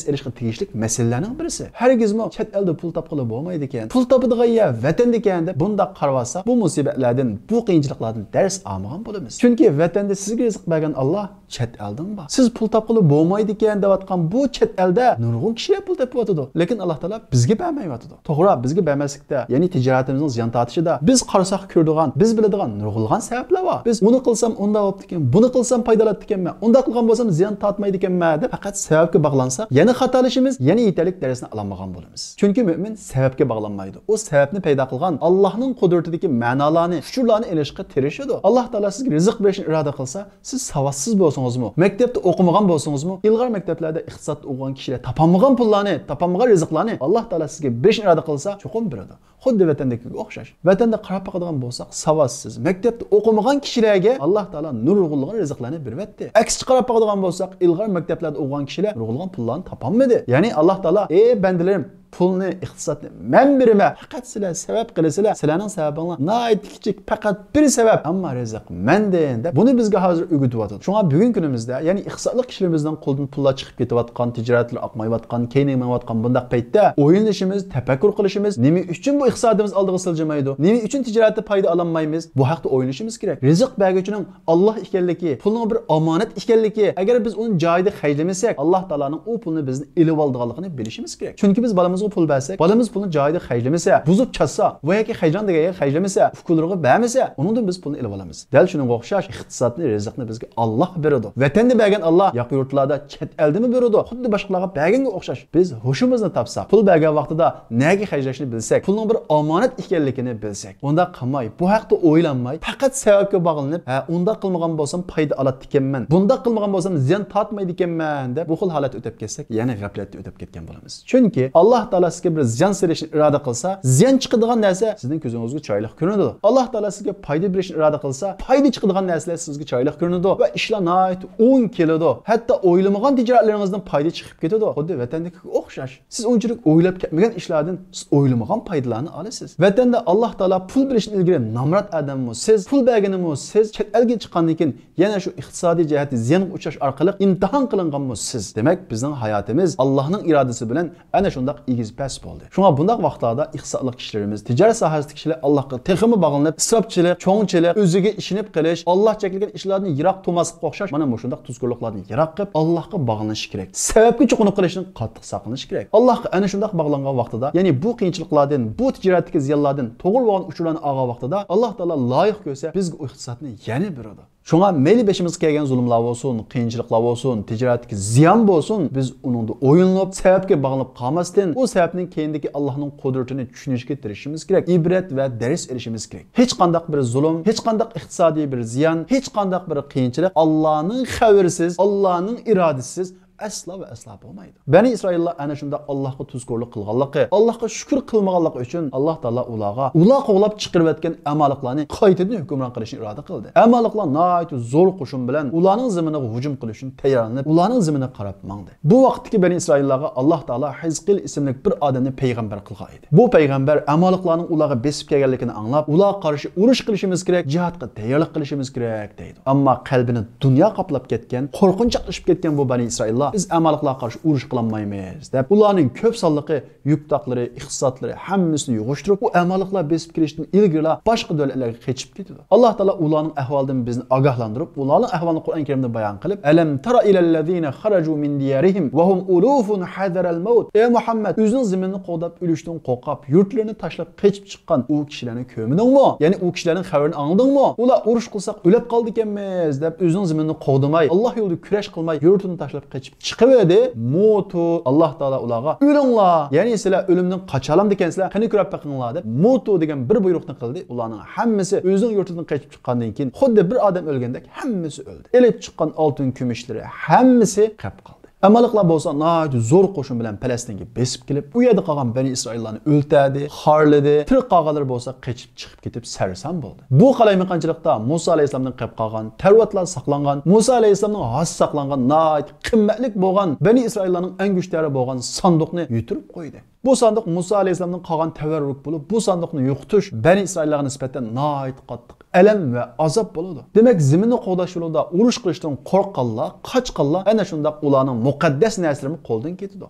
ئېلىشقا تېگىشلىك مەسىلىلەرنىڭ بىرسى. ھەرگىزمۇ چەت ئەلدە پۇل تاپقىلى بولمايدىكەن، پۇل تاپىدىغان يەر ۋەتەندىكەن دەپ بۇنداق قارىۋالساق، بۇ مۇسىبەتلەردىن، بۇ قىيىنچىلىقلاردىن دەرس ئالمىغان بولىمىز. چۈنكى ۋەتەندە سىزگە رىزىق بەرگەن ئاللا چەت ئەلدىڭ بار. سىز پۇل تاپقىلى بولمايدىكەن دەۋاتقان بۇ چەت ئەلدە نۇرغۇن كىشىلەر پۇل تېپىۋاتىدۇ. لېكىن ئاللا تائالا بىزگە بەرمەيۋاتىدۇ. توغرا، بىزگە بەرمەسلىكتە، يەنى تىجارىتىمىزنىڭ زىيان تارتىشىدا بىز قارىساق كۆرىدىغان، بىز بىلىدىغان نۇرغۇنلىغان سەۋەبلەر بار. بىز ئۇنى قىلسام ئۇنداق بوپتىكەن، بۇنى قىلسام پايدا ئالاتتىكەنمەن، ئۇنداق قىلغان بولسام زىيان تارتمايدىكەنمەن دەپ پەقەت سەۋەبكە باغلانساق، يەنە خاتالىشىمىز، يەنە يېتەرلىك دەرسنى ئالالمىغان بولىمىز. چۈنكى مۆمىن سەۋەبكە باغلانمايدۇ. ئۇ سەۋەبنى پەيدا قىلغان ئاللاھنىڭ قۇدرىتىدىكى مەنالارنى، ئۇچۇرلارنى ئېلىشقا تىرىشىدۇ. ئاللا تائالا سىزگە رىزىق بېرىشنى ئىرادە قىلسا، سىز ساۋاتسىز بولسىڭىزمۇ، مەكتەپتە ئوقۇمىغان بولسىڭىزمۇ، ئىلغار مەكتەپلەردە ئىقتىسادتا ئوقۇغان كىشىلەر تاپالمىغان پۇللارنى، تاپالمىغان رىزىقلارنى ئاللا تائالا سىزگە بېرىشنى ئىرادە قىلسا، چوقۇم بېرىدۇ. خۇددى ۋەتەندىكىگە ئوخشاش. ۋەتەندە قاراپ باقىدىغان بولساق، ساۋاتسىز، مەكتەپتە ئوقۇمىغان كىشىلەرگە ئاللا تائالا نۇرغۇنلىغان رىزىقلارنى بېرىۋەتتى. ئەكسىچە قاراپ باقىدىغان بولساق، ئىلغار مەكتەپلەردە ئوقۇغان كىشىلەر نۇرغۇنلىغان پۇللارنى تاپالمىدى. يەنى ئاللا تائالا، ئى بەندىلىرىم، پۇلنى، ئىقتىسادنى مەن بېرىمەن. پەقەت سىلەر سەۋەب قىلىسىلەر. سىلەرنىڭ سەۋەبىڭلار ناھايىتى كىچىك، پەقەت بىر سەۋەب. ئەمما رىزىق مەندىن دەپ بۇنى بىزگە ھازىر ئۆگىتىۋاتىدۇ. شۇڭا بۈگۈنكى كۈنىمىزدە، يەنى ئىقتىسادلىق كىشىلىرىمىزنىڭ قولىدىن پۇللار چىقىپ كېتىۋاتقان، تىجارەتلىرى ئاقمايۋاتقان، كەينىگە مېڭىۋاتقان بۇنداق پەيتتە ئويلىنىشىمىز، تەپەككۇر قىلىشىمىز، نېمە ئۈچۈن بۇ ئىقتىسادىمىز ئالدىغا سىلجىمايدۇ؟ نېمە ئۈچۈن تىجارەتتە پايدا ئالالمايمىز؟ بۇ ھەقتە ئويلىنىشىمىز كېرەك. رىزىق بەرگۈچىنىڭ ئاللا ئىكەنلىكى، پۇلنىڭ بىر ئامانەت ئىكەنلىكى، ئەگەر بىز ئۇنى جايىدا خەجلىمىسەك، ئاللا تائالانىڭ ئۇ پۇلنى بىزدىن ئېلىۋالىدىغانلىقىنى بىلىشىمىز كېرەك. چۈنكى بىز بالىمىزغا پۇل بەرسەك، بالىمىز پۇلنى جايىدا خەجلىمىسە، بۇزۇپ چاتسا ۋە ياكى خەجلەڭ دېگەن يەرگە خەجلىمىسە، ئۇكىلىرىغا بەرمىسە، ئۇنىڭدىن بىز پۇلنى ئېلىۋالىمىز. دەل شۇنىڭغا ئوخشاش ئىقتىسادنى، رىزىقنى بىزگە ئاللا بېرىدۇ. ۋەتەندە بەرگەن ئاللا ياقا يۇرتلاردا، چەت ئەلدىمۇ بېرىدۇ. خۇددى باشقىلارغا بەرگەنگە ئوخشاش. بىز ھوشىمىزنى تاپساق، پۇل بەرگەن ۋاقتىدا نەگە خەجلەشنى بىلسەك، پۇلنىڭ بىر ئامانەت ئىكەنلىكىنى بىلسەك، ئۇنداق قىلماي، بۇ ھەقتە ئويلانماي، پەقەت سەۋەبكە باغلىنىپ، ھە، ئۇنداق قىلمىغان بولسام پايدا ئالاتتىكەنمەن، بۇنداق قىلمىغان بولسام زىيان تارتمايدىكەنمەن دەپ، بۇ خىل ھالەتتە ئۆتۈپ كەتسەك، يەنە غەپلەتتە ئۆتۈپ كەتكەن بولىمىز. چۈنكى ئاللا تائالا سىزگە بىر زىيان سېلىشنى ئىرادە قىلسا، زىيان چىقىدىغان نەرسە سىزنىڭ كۆزىڭىزگە چىرايلىق كۆرۈنىدۇ. ئاللا تائالا سىزگە پايدا بېرىشنى ئىرادە قىلسا، پايدا چىقىدىغان نەرسىلەر سىزگە چىرايلىق كۆرۈنىدۇ ۋە ئىشلار ناھايىتى ئوڭ كېلىدۇ. ھەتتا ئويلىمىغان تىجارەتلىرىڭىزدىن پايدا چىقىپ كېتىدۇ. خۇددى ۋەتەندىكىگە ئوخشاش. سىز ئۇنچىلىك ئويلاپ كەتمىگەن ئىشلاردىن سىز ئويلىمىغان پايدىلارنى ئالىسىز. ۋەتەندە ئاللا تائالا پۇل بېرىشتىن ئىلگىرى نامرات ئادەممۇ سىز، پۇل بەرگىنىمۇ سىز، چەت ئەلگە چىققاندىن كېيىن يەنە شۇ ئىقتىسادىي جەھەتتە زىيانغا ئۇچراش ئارقىلىق ئىمتىھان قىلىنغانمۇ سىز. دېمەك، بىزنىڭ ھاياتىمىز ئاللانىڭ ئىرادىسى بىلەن ئەنە شۇنداق ئېگىز-پەس بولدى. شۇڭا بۇنداق ۋاقىتلاردا ئىقتىسادلىق كىشىلىرىمىز، تىجارەت ساھەسىدىكى كىشىلەر ئاللاھقا تېخىمۇ باغلىنىپ، ئىسراپچىلىق، چوڭچىلىق، ئۆزىگە ئىشىنىپ قېلىش، ئاللا چەكلىگەن ئىشلاردىن يىراق تۇرماسلىققا ئوخشاش مانا مۇشۇنداق تۇزكورلۇقلاردىن يىراق قېلىپ، ئاللاھقا باغلىنىش كېرەك. سەۋەبكە چوقۇنۇپ قېلىشتىن قاتتىق ساقلىنىش كېرەك. ئاللاھقا ئەنە شۇنداق باغلانغان ۋاقتىدا، يەنى بۇ قىيىنچىلىقلاردىن، بۇ تىجارەتتىكى زىيانلاردىن توغرا بولغان ئۇچۇرلارنى ئالغان ۋاقتىدا، ئاللا تائالا لايىق كۆرسە، بىزگە ئۇ ئىقتىسادنى يەنە بېرىدۇ. شۇڭا مەيلى بېشىمىزغا كەلگەن زۇلۇملار بولسۇن، قىيىنچىلىقلار بولسۇن، تىجارەتتىكى زىيان بولسۇن، بىز ئۇنىڭدا ئويلىنىپ، سەۋەبكە باغلىنىپ قالماستىن، ئۇ سەۋەبنىڭ كەينىدىكى ئاللاھنىڭ قۇدرىتىنى چۈشىنىشكە تىرىشىشىمىز كېرەك، ئىبرەت ۋە دەرس ئېلىشىمىز كېرەك. ھېچقانداق بىر زۇلۇم، ھېچقانداق ئىقتىسادىي بىر زىيان، ھېچقانداق بىر قىيىنچىلىق ئاللانىڭ خەۋىرىسىز، ئاللانىڭ ئىرادىسىسىز ئەسلا ۋە ئەسلا بولمايدۇ. بەنى ئىسرائىللار ئەنە شۇنداق ئاللاھقا تۇزكورلۇق قىلغانلىقى، ئاللاھقا شۈكۈر قىلمىغانلىقى ئۈچۈن ئاللاھ تائالا ئۇلارغا ئۇلار قوغلاپ چىقىرىۋەتكەن ئەمالىقلارنى قايتىدىن ھۆكۈمران قىلىشنى ئىرادە قىلدى. ئەمالىقلار ناھايىتى زور قوشۇن بىلەن ئۇلارنىڭ زېمىنىغا ھۇجۇم قىلىش ئۈچۈن تەييارلىنىپ، ئۇلارنىڭ زېمىنىغا قاراپ ماڭدى. بۇ ۋاقىتتىكى بەنى ئىسرائىللارغا ئاللاھ تائالا ھىزقىيىل ئىسىملىك بىر ئادەمنى پەيغەمبەر قىلغان ئىدى. بۇ پەيغەمبەر ئەمالىقلارنىڭ ئۇلارغا بېسىپ كەلگەنلىكىنى ئاڭلاپ، ئۇلارغا قارشى ئۇرۇش قىلىشىمىز كېرەك، جىھادقا تەييارلىق قىلىشىمىز كېرەك دەيدۇ. ئەمما قەلبىنى دۇنيا قاپلاپ كەتكەن، قورقۇنچاقلىشىپ كەتكەن بۇ بەنى ئىسرائىللار بىز ئامالىقلارغا قارشى ئۇرۇش قىلالمايمىز، دەپ ئۇلارنىڭ كۆپ سانلىقى يۈك تاقلىرى، ئىقتىسادلىرى ھەممىسىنى يىغىشتۇرۇپ، ئۇ ئامالىقلار بېسىپ كىرىشتىن ئىلگىرىلا باشقا دۆلەتلەرگە قېچىپ كېتىدۇ. ئاللاھ تائالا ئۇلارنىڭ ئەھۋالىدىن بىزنى ئاگاھلاندۇرۇپ، ئۇلارنىڭ ئەھۋالىنى قۇرئان كەرىمدە بايان قىلىپ، «ألم تر إلى الذين خرجوا من ديارهم وهم ألوف حذر الموت». ئەي مۇھەممەد، ئۆزىنىڭ زېمىنىنى قوغداپ ئۆلۈشتىن قورقۇپ، يۇرتلىرىنى تاشلاپ قېچىپ چىققان ئۇ كىشىلەرنى كۆرمىدىڭمۇ؟ يەنى ئۇ كىشىلەرنىڭ خەۋىرىنى ئاڭلىدىڭمۇ؟ ئۇلار ئۇرۇش قىلساق ئۆلۈپ قالىدىكەنمىز دەپ ئۆزىنىڭ زېمىنىنى قوغدىماي، ئاللاھ يولىدا كۈرەش قىلماي، يۇرتىنى تاشلاپ قېچىپ چىقىۋەردى. موتو، ئاللاھ تائالا ئۇلارغا، «ئۆلۈڭلار، يەنى سىلەر ئۆلۈمدىن قاچالامدىكەنسىلەر، قېنى كۆرۈپ بېقىڭلار» دەپ موتو دېگەن بىر بۇيرۇقنى قىلدى. ئۇلارنىڭ ھەممىسى ئۆزىنىڭ يۇرتىدىن قېچىپ چىققاندىن كېيىن خۇددى بىر ئادەم ئۆلگەندەك ھەممىسى ئۆلدى. ئېلىپ چىققان ئالتۇن كۈمۈشلىرى ھەممىسى قېپ قالدى. ئامالىقلار بولسا ناھايىتى زور قوشۇن بىلەن پەلەستىنگە بېسىپ كېلىپ، ئۇ يەردە قالغان بەنى ئىسرائىللارنى ئۆلتۈردى، خارلىدى، تىرىك قالغانلىرى بولسا قېچىپ چىقىپ كېتىپ سەرسان بولدى. بۇ قالايمىقانچىلىقتا مۇسا ئەلەيھىسسالامدىن قېلىپ قالغان، تەۋراتلار ساقلانغان، مۇسا ئەلەيھىسسالامنىڭ ھاسىسى ساقلانغان ناھايىتى قىممەتلىك بولغان، بەنى ئىسرائىللارنىڭ ئەڭگۈشتەرى بولغان ساندۇقنى يىتىرىپ قويدى. بۇ ساندۇق مۇسا ئەلەيھىسسالامدىن قالغان تەۋەررۈك بولۇپ، بۇ ساندۇقنى يوقىتىش بەنى ئىسرائىللارغا نىسبەتەن ناھايىتى قاتتىق ئەلەم ۋە ئازاب بولىدۇ. دېمەك، زېمىننى قوغداش يولىدا ئۇرۇش قىلىشتىن قورققانلار، قاچقانلار ئەنە شۇنداق ئۇلارنىڭ مۇقەددەس نەرسىلىرىمۇ قولدىن كېتىدۇ.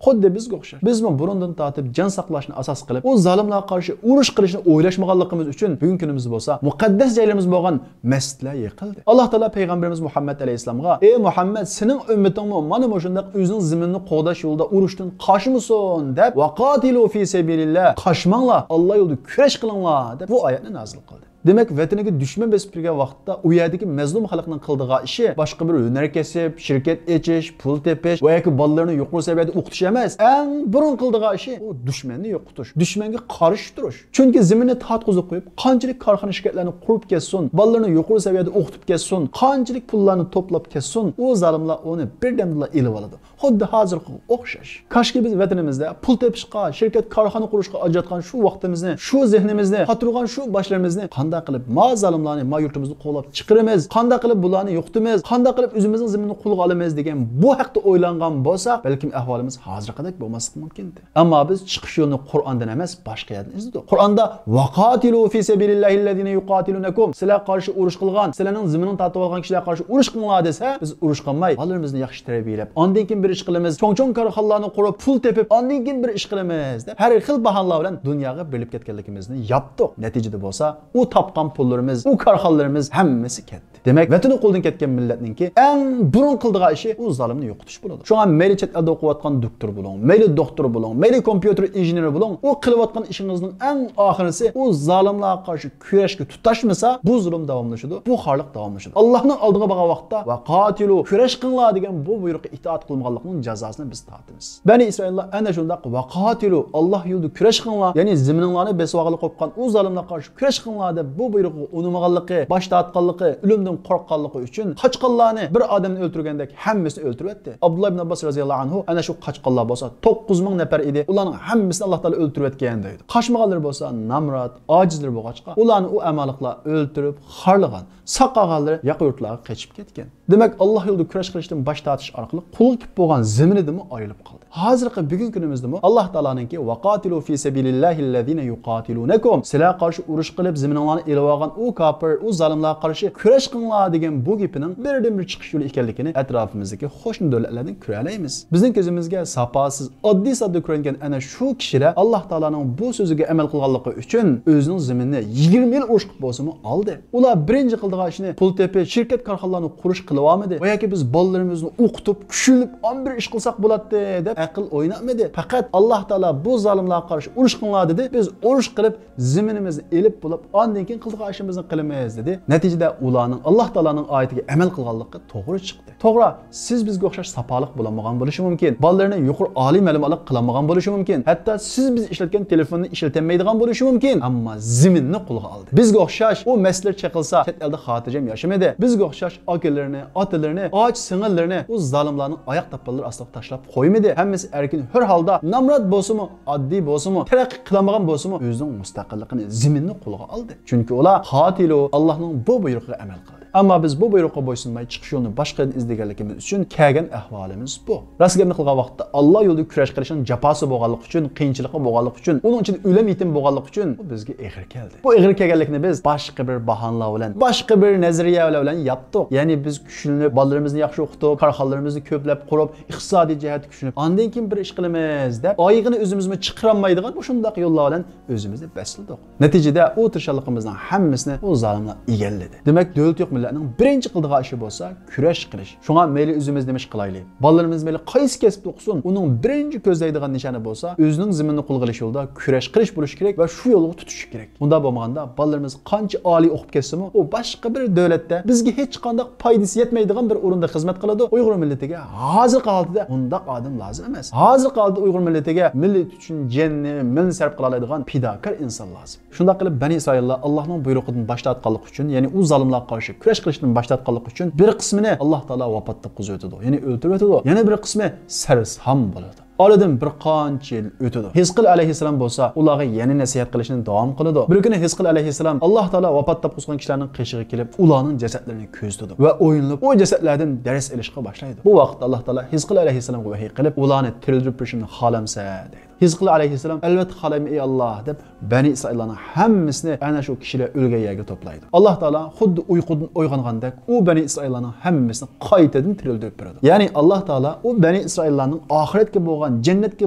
خۇددى بىزگە ئوخشاش. بىزمۇ بۇرۇندىن تارتىپ جان ساقلاشنى ئاساس قىلىپ، ئۇ زالىملارغا قارشى ئۇرۇش قىلىشنى ئويلاشمىغانلىقىمىز ئۈچۈن بۈگۈنكى كۈنىمىزدە بولسا مۇقەددەس جايلىرىمىز بولغان مەسچىتلەر يىقىلدى. ئاللاھ تائالا پەيغەمبىرىمىز مۇھەممەد ئەلەيھىسسالامغا، «ئەي مۇھەممەد، سېنىڭ ئۈممىتىڭمۇ مانا مۇشۇنداق ئۆزىنىڭ زېمىنىنى قوغداش يولىدا ئۇرۇشتىن قاچمىسۇن» دەپ، «ۋەقاتىلۇ فى سەبىلىللاھ، قاچماڭلار، ئاللاھ يولىدا كۈرەش قىلىڭلار» دەپ بۇ ئايەتنى نازىل قىلدى. دېمەك، ۋەتىنىگە دۈشمەن بېسىپ كىرگەن ۋاقىتتا ئۇ يەردىكى مەزلۇم خەلقنىڭ قىلىدىغان ئىشى باشقا بىر ھۈنەر كەسىپ، شىركەت ئېچىش، پۇل تېپىش ۋە ياكى بالىلىرىنى يۇقىرى سەۋىيەدە ئوقۇتۇش ئەمەس. ئەڭ بۇرۇن قىلىدىغان ئىشى ئۇ دۈشمەننى يوقىتىش، دۈشمەنگە قارشى تۇرۇش. چۈنكى زېمىننى تارتقۇزۇپ قويۇپ، قانچىلىك كارخانا شىركەتلەرنى قۇرۇپ كەتسۇن، بالىلىرىنى يۇقىرى سەۋىيەدە ئوقۇتۇپ كەتسۇن، قانچىلىك پۇللارنى توپلاپ كەتسۇن، ئۇ زالىملار ئۇنى بىردەمدىلا ئېلىۋالىدۇ. خۇددى ھازىرقىغا ئوخشاش. كاشكى بىز ۋەتىنىمىزدە پۇل تېپىشقا، شىركەت، كارخانا قۇرۇشقا ئاجراتقان شۇ ۋاقتىمىزنى، شۇ زېھنىمىزنى، قاتۇرغان شۇ باشلىرىمىزنى قانداق قىلىپ ما زالىملارنى، ما يۇرتىمىزنى قوغلاپ چىقىرىمىز، قانداق قىلىپ بۇلارنى يوقىتىمىز، قانداق قىلىپ ئۆزىمىزنىڭ زېمىنىنى قولغا ئالىمىز دېگەن بۇ ھەقتە ئويلانغان بولساق، بەلكىم ئەھۋالىمىز ھازىرقىدەك بولماسلىقى مۇمكىن ئىدى. ئەمما بىز چىقىش يولىنى قۇرئاندىن ئەمەس، باشقا يەردىن ئىزدىدۇق. قۇرئاندا «ۋەقاتىلۇ فى سەبىلىللاھىللەزىنە يۇقاتىلۇنەكۇم»، سىلەرگە قارشى ئۇرۇش قىلغان، سىلەرنىڭ زېمىنىڭ تارتىۋالغان كىشىلەرگە قارشى ئۇرۇش قىلىڭلار دېسە، بىز ئۇرۇش قىلماي، بالىلىرىمىزنى ياخشى تەربىيەلەپ، ئاندىن كېيىن بىر ئىش قىلىمىز، چوڭ-چوڭ كارخانىلارنى قۇرۇپ، پۇل تېپىپ، ئاندىن كېيىن بىر ئىش قىلىمىز دەپ، ھەر خىل باھانىلەر بىلەن دۇنياغا بېرىلىپ كەتكەنلىكىمىزنى ياپتۇق. نەتىجىدە بولسا، ئۇ تاپقان پۇللىرىمىز، ئۇ كارخانىلىرىمىز ھەممىسى كەتتى. دېمەك، ۋەتىنى قولدىن كەتكەن مىللەتنىڭكى ئەڭ بۇرۇن قىلىدىغان ئىشى ئۇ زالىمنى يوقىتىش بولىدۇ. شۇڭا مەيلى چەت ئەلدە ئوقۇۋاتقان دوكتور بولۇڭ، مەيلى دوختۇر بولۇڭ، مەيلى كومپيۇتېر ئىنژېنېرى بولۇڭ، ئۇ قىلىۋاتقان ئىشىڭىزنىڭ ئەڭ ئاخىرىسى ئۇ زالىملارغا قارشى كۈرەشكە تۇتاشمىسا، بۇ زۇلۇم داۋاملىشىدۇ، بۇ خارلىق داۋاملىشىدۇ. ئاللاھنىڭ ئالدىغا بارغان ۋاقىتتا «ۋەقاتىلۇ، كۈرەش قىلىڭلار» دېگەن بۇ بۇيرۇققا ئىتائەت قىلمىغانلىقنىڭ جازاسىنى بىز تارتىمىز. بەنى ئىسرائىللار ئەنە شۇنداق «ۋەقاتىلۇ، ئاللاھ يولىدا كۈرەش قىلىڭلار، يەنى زېمىنىڭلارنى بېسىۋالغىلى قوپقان ئۇ زالىملارغا قارشى كۈرەش قىلىڭلار» دەپ بۇ بۇيرۇققا ئۇنىمىغانلىقى، باش تارتقانلىقى، ئۆلۈمدىن قورققانلىقى ئۈچۈن قاچقانلارنى بىر ئادەمنى ئۆلتۈرگەندەك ھەممىسىنى ئۆلتۈرۈۋەتتى. ئابدۇللا ئىبن ئابباس رەزىيەللاھۇ ئەنھۇ، ئەنە شۇ قاچقانلار بولسا توققۇز مىڭ نەپەر ئىدى، ئۇلارنىڭ ھەممىسىنى ئاللاھ تائالا ئۆلتۈرۈۋەتكەن دەيدۇ. قاچمىغانلىرى بولسا نامرات، ئاجىزلىرى بولغاچقا، ئۇلارنى ئۇ ئامالىقلار ئۆلتۈرۈپ، خارلىغان. ساق قالغانلىرى ياقا يۇرتلارغا قېچىپ كەتكەن. دېمەك، ئاللاھ يولىدا كۈرەش قىلىشتىن باش تارتىش ئارقىلىق قولغا كېلىپ بولغان زېمىنىدىنمۇ ئايرىلىپ قالدى. ھازىرقى بۈگۈنكى كۈنىمىزدىمۇ ئاللاھ تائالانىڭكى «ۋەقاتىلۇ فى سەبىلىللاھىللەزىنە يۇقاتىلۇنەكۇم»، سىلەرگە قارشى ئۇرۇش قىلىپ، زېمىنىڭلارنى ئېلىۋالغان ئۇ كاپىر، ئۇ زالىملارغا قارشى كۈرەش قىلىڭلار دېگەن بۇ گېپىنىڭ بىردىنبىر چىقىش يولى ئىكەنلىكىنى ئەتراپىمىزدىكى قوشنا دۆلەتلەردىن كۆرەلەيمىز. بىزنىڭ كۆزىمىزگە ساپاسىز، ئاددىي-ساددا كۆرۈنگەن ئەنە شۇ كىشىلەر ئاللاھ تائالانىڭ بۇ سۆزىگە ئەمەل قىلغانلىقى ئۈچۈن ئۆزىنىڭ زېمىنىنى يىگىرمە يىل ئۇرۇش قىلىپ بولسىمۇ ئالدى. ئۇلار بىرىنچى قىلىدىغان ئىشىنى پۇل تېپىش، شىركەت، كارخانىلارنى قۇرۇش قىلىۋالمىدى ۋە ياكى بىز بالىلىرىمىزنى ئوقۇتۇپ، كۈچلىنىپ، ئاندىن بىر ئىش قىلساق بولاتتى دەپ ئەقىل ئويناتمىدى. پەقەت ئاللاھ تائالا بۇ زالىملارغا قارشى ئۇرۇش قىلىڭلار دېدى. بىز ئۇرۇش قىلىپ، زېمىنىمىزنى ئېلىپ بولۇپ، ئاندىن كېيىن قىلىدىغان ئىشىمىزنى قىلىمىز دېدى. نەتىجىدە ئۇلارنىڭ ئاللاھ تائالانىڭ ئايىتىگە ئەمەل قىلغانلىقى توغرا چىقتى. توغرا، سىز بىزگە ئوخشاش ساپالىق بولالمىغان بولۇشى مۇمكىن. بالىلىرىنى يۇقىرى ئالىي مەلۇم ئارقىلىق قىلالمىغان بولۇشى مۇمكىن. ھەتتا سىز بىز ئىشلەتكەن تېلېفوننى ئىشلىتەلمەيدىغان بولۇشى مۇمكىن. ئەمما زېمىننى قولغا ئالدى. بىزگە ئوخشاش ئۇ مەسىلىلەر چېقىلسا، چەت ئەلدە خاتىرجەم ياشىمىدى. بىزگە ئوخشاش ئاكىلىرىنى، ئاتىلىرىنى، ئاچا سىڭىللىرىنى ئۇ زالىملارنىڭ ئاياق تاپانلىرى ئاستىغا تاشلاپ قويمىدى. ھەممىسى ئەركىن، ھۆر ھالدا، نامرات بولسىمۇ، ئاددىي بولسىمۇ، تەرەققىي قىلالمىغان بولسىمۇ، ئۆزىنىڭ مۇستەقىللىقىنى، زېمىننى قولغا ئالدى. چۈنكى ئۇلار «قاتىلۇ»، ئاللاھنىڭ بۇ بۇيرۇقىغا ئەمەل قىلدى. ئەمما بىز بۇ بۇيرۇققا بويسۇنماي، چىقىش يولىنى باشقا يەردىن ئىزدىگەنلىكىمىز ئۈچۈن كەلگەن ئەھۋالىمىز بۇ. راست گەپنى قىلغان ۋاقىتتا، ئاللا يولىدا كۈرەش قىلىشنىڭ جاپاسى بولغانلىقى ئۈچۈن، قىيىنچىلىقى بولغانلىقى ئۈچۈن، ئۇنىڭ ئىچىدە ئۆلەم يېتىم بولغانلىقى ئۈچۈن بۇ بىزگە ئېغىر كەلدى. بۇ ئېغىر كەلگەنلىكنى بىز باشقا بىر باھانىلەر بىلەن، باشقا بىر نەزەرىيەلەر بىلەن ياپتۇق. يەنى بىز كۈچلىنىپ، بالىلىرىمىزنى ياخشى ئوقۇتۇپ، كارخانىلىرىمىزنى كۆپلەپ قۇرۇپ، ئىقتىسادىي جەھەتتە كۈچلىنىپ، ئاندىن كېيىن بىر ئىش قىلىمىز دەپ، ئايىغىنى ئۆزىمىزمۇ چىقىرالمايدىغان مۇشۇنداق يوللار بىلەن ئۆزىمىزنى بەسلىدۇق. نەتىجىدە ئۇ تىرىشچانلىقىمىزنىڭ ھەممىسىنى ئۇ زالىملار ئىگىلىدى. دېمەك، دۆلىتى يوق مىللەتنىڭ بىرىنچى قىلىدىغان ئىشى بولسا كۈرەش قىلىش. شۇڭا مەيلى ئۆزىمىز نېمە ئىش قىلايلى، بالىلىرىمىز مەيلى قايسى كەسىپتە ئوقۇسۇن، ئۇنىڭ بىرىنچى كۆزلەيدىغان نىشانى بولسا ئۆزىنىڭ زېمىنىنى قولغا ئېلىش يولىدا كۈرەش قىلىش بولۇشى كېرەك ۋە شۇ يولغا تۇتۇشى كېرەك. ئۇنداق بولمىغاندا بالىلىرىمىز قانچە ئالىي ئوقۇپ كەتسىمۇ، ئۇ باشقا بىر دۆلەتتە بىزگە ھېچقانداق پايدىسى يەتمەيدىغان بىر ئورۇندا خىزمەت قىلىدۇ. ئۇيغۇر مىللىتىگە ھازىرقى ھالىتىدە ئۇنداق ئادەم لازىم ئەمەس. ھازىرقى ھالىتىدە ئۇيغۇر مىللىتىگە مىللىتى ئۈچۈن جېنىنى، مېلىنى سەرپ قىلالايدىغان پىداكار ئىنسان لازىم. شۇنداق قىلىپ، بەنى ئىسرائىللار ئاللاھنىڭ بۇيرۇقىدىن باش تارتقانلىقى ئۈچۈن، يەنى ئۇ زالىملارغا قارشى كۈرەش قىلىشتىن باش تارتقانلىقى ئۈچۈن بىر قىسمىنى ئاللاھ تائالا ۋاپات تاپقۇزۇۋېتىدۇ، يەنى ئۆلتۈرۈۋېتىدۇ. يەنە بىر قىسمى سەرسان بولىدۇ. ئارىدىن بىر قانچە يىل ئۆتىدۇ. ھېزقىل ئەلەيھىسسالام بولسا ئۇلارغا يەنە نەسىھەت قىلىشنى داۋام قىلىدۇ. بىر كۈنى ھېزقىل ئەلەيھىسسالام ئاللاھ تائالا ۋاپات تاپقۇزغان كىشىلەرنىڭ قېشىغا كېلىپ، ئۇلارنىڭ جەسەتلىرىنى كۆزىتىدۇ ۋە ئويلىنىپ، ئۇ جەسەتلەردىن دەرس ئېلىشقا باشلايدۇ. بۇ ۋاقىتتا ئاللاھ تائالا ھېزقىل ئەلەيھىسسالامغا ۋەھىي قىلىپ، ئۇلارنى تىرىلدۈرۈپ بېرىشىمنى خالامسەن؟ دەيدۇ. ھېزقىل ئەلەيھىسسالام، ئەلۋەتتە خالايمەن، ئەي ئاللاھ، دەپ، بەنى ئىسرائىللارنىڭ ھەممىسىنى ئەنە شۇ كىشىلەر ئۆلگەن يەرگە توپلايدۇ. ئاللاھ تائالا خۇددى ئۇيقۇدىن ئويغانغاندەك، ئۇ بەنى ئىسرائىللارنىڭ ھەممىسىنى قايتىدىن تىرىلدۈرۈپ بېرىدۇ. يەنى ئاللاھ تائالا ئۇ بەنى ئىسرائىللارنىڭ ئاخىرەتكە بولغان، جەننەتكە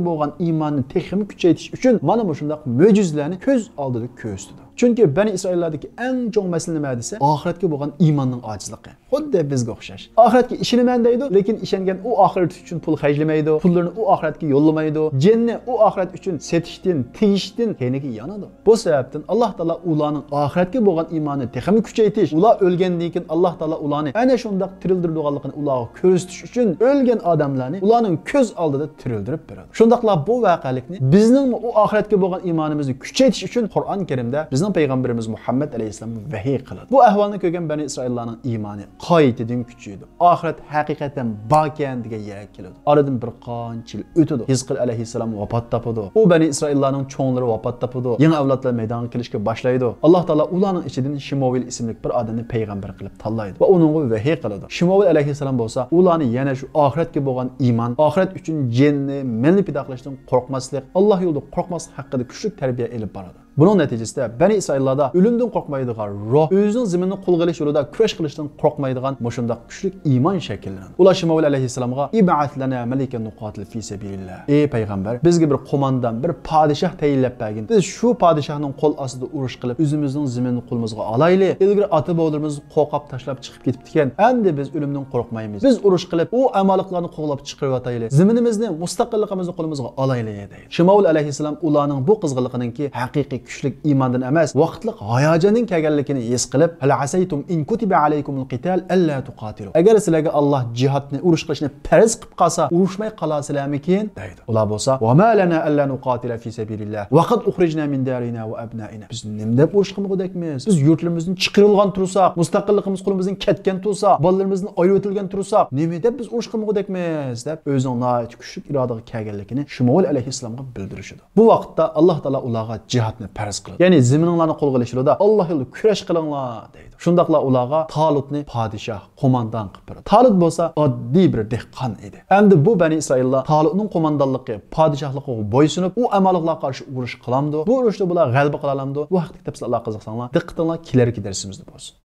بولغان ئىمانىنى تېخىمۇ كۈچەيتىش ئۈچۈن مانا مۇشۇنداق مۆجىزىلەرنى كۆز ئالدىدا كۆرسىتىدۇ. چۈنكى بەنى ئىسرائىللاردىكى ئەڭ چوڭ مەسىلە نېمە دېسە، ئاخىرەتكە بولغان ئىماننىڭ ئاجىزلىقى. خۇددى بىزگە ئوخشاش. ئاخىرەتكە ئىشىنىمەن دەيدۇ، لېكىن ئىشەنگەن ئۇ ئاخىرىتى ئۈچۈن پۇل خەجلىمەيدۇ، پۇللىرىنى ئۇ ئاخىرەتكە يوللىمايدۇ، جېنىنى ئۇ ئاخىرەت ئۈچۈن سېتىشتىن، تېگىشتىن كەينىگە يانىدۇ. بۇ سەۋەبتىن ئاللاھ تائالا ئۇلارنىڭ ئاخىرەتكە بولغان ئىمانىنى تېخىمۇ كۈچەيتىش، ئۇلار ئۆلگەندىن كېيىن ئاللاھ تائالا ئۇلارنى ئەنە شۇنداق تىرىلدۈرىدىغانلىقىنى ئۇلارغا كۆرسىتىش ئۈچۈن ئۆلگەن ئادەملەرنى ئۇلارنىڭ كۆز ئالدىدا تىرىلدۈرۈپ بېرىدۇ. شۇنداقلا بۇ ۋەقەلىكنى بىزنىڭمۇ ئۇ ئاخىرەتكە بولغان ئىمانىمىزنى كۈچەيتىش ئۈچۈن قۇرئان كەرىمدە بىزنىڭ پەيغەمبىرىمىز مۇھەممەد ئەلەيھىسسالام ۋەھىي قىلىدۇ. بۇ ئەھۋالنى كۆرگەن بەنى ئىسرائىللارنىڭ ئىمانى قايتىدىن كۈچىيىدۇ. ئاخىرەت ھەقىقەتەن باركەن دېگەن يەرگە كېلىدۇ. ئارىدىن بىر قانچە يىل ئۆتىدۇ. ھېزقىل ئەلەيھىسسالام ۋاپات تاپىدۇ. ئۇ بەنى ئىسرائىللارنىڭ چوڭلىرى ۋاپات تاپىدۇ. يېڭى ئەۋلادلار مەيدانغا كېلىشكە باشلايدۇ. ئاللاھ تائالا ئۇلارنىڭ ئىچىدىن شىمۇئېل ئىسىملىك بىر ئادەمنى پەيغەمبەر قىلىپ تاللايدۇ ۋە ئۇنىڭغا ۋەھىي قىلىدۇ. شىمۇئېل ئەلەيھىسسالام بولسا ئۇلارنى يەنە شۇ ئاخىرەتكە بولغان ئىمان، ئاخىرەت ئۈچۈن جېنىنى، مېلىنى پىدا قىلىشتىن قورقماسلىق، ئاللاھ يولىدا قورقماسلىق ھەققىدە كۈچلۈك تەربىيە ئېلىپ بارىدۇ. بۇنىڭ نەتىجىسىدە بەنى ئىسرائىللاردا ئۆلۈمدىن قورقمايدىغان روھ، ئۆزىنىڭ زېمىنىنى قولغا ئېلىش يولىدا كۈرەش قىلىشتىن قورقمايدىغان مۇشۇنداق كۈچلۈك ئىمان شەكىللىنىدۇ. ئۇلار شىمۇئېل ئەلەيھىسسالامغا، «ابعث لنا ملكا نقاتل في سبيل الله.» «ئەي پەيغەمبەر، بىزگە بىر قوماندان، بىر پادىشاھ تەيىنلەپ بەرگىن. بىز شۇ پادىشاھنىڭ قول ئاستىدا ئۇرۇش قىلىپ، ئۆزىمىزنىڭ زېمىنىنى قولىمىزغا ئالايلى. ئىلگىرى ئاتا-بوۋىلىرىمىز قورقۇپ تاشلاپ چىقىپ كېتىپتىكەن. ئەمدى بىز ئۆلۈمدىن قورقمايمىز. بىز ئۇرۇش قىلىپ، ئۇ ئامالىقلارنى قوغلاپ چىقىرىۋاتايلى. زېمىنىمىزنى، مۇستەقىللىقىمىزنى قولىمىزغا ئالايلى» دەيدۇ. شىمۇئېل ئەلەيھىسسالام ئۇلارنىڭ بۇ قىزغىنلىقىنىڭكى ھەقىقىي كۈچلۈك ئىماندىن ئەمەس، ۋاقىتلىق ھاياجاندىن كەلگەنلىكىنى ھېس قىلىپ، «هل عسيتم إن كتب عليكم القتال ألا تقاتلوا.» «ئەگەر سىلەرگە ئاللاھ جىھادنى، ئۇرۇش قىلىشنى پەرز قىلىپ قالسا، ئۇرۇشماي قالارسىلەرمىكىن؟» دەيدۇ. ئۇلار بولسا، «وما لنا ألا نقاتل في سبيل الله وقد أخرجنا من دارنا وأبنائنا.» «بىز نېمە دەپ ئۇرۇش قىلمىغۇدەكمىز؟ بىز يۇرتلىرىمىزدىن چىقىرىلغان تۇرساق، مۇستەقىللىقىمىز قولىمىزدىن كەتكەن تۇرسا، بالىلىرىمىزدىن ئايرىۋېتىلگەن تۇرساق، نېمە دەپ بىز ئۇرۇش قىلمىغۇدەكمىز؟» دەپ ئۆزىنىڭ ناھايىتى كۈچلۈك ئىرادىغا كەلگەنلىكىنى شىمۇئېل ئەلەيھىسسالامغا بىلدۈرۈشىدۇ. بۇ ۋاقىتتا ئاللاھ تائالا ئۇلارغا جىھادنى پەرز قىلىدۇ. يەنى زېمىنىڭلارنى قولغا ئېلىش يولىدا ئاللاھ يولىدا كۈرەش قىلىڭلار دەيدۇ. شۇنداقلا ئۇلارغا تالۇتنى پادىشاھ، قوماندان قىلىپ بېرىدۇ. تالۇت بولسا ئاددىي بىر دېھقان ئىدى. ئەمدى بۇ بەنى ئىسرائىللار تالۇتنىڭ قوماندانلىقى، پادىشاھلىقىغا بويسۇنۇپ، ئۇ ئامالىقلارغا قارشى ئۇرۇش قىلامدۇ؟ بۇ ئۇرۇشتا بۇلار غەلىبە قىلالامدۇ؟ بۇ ھەقتىكى تەپسىلاتلارغا قىزىقساڭلار، دىققىتىڭلار كېلەركى دەرسىمىزدە بولسۇن.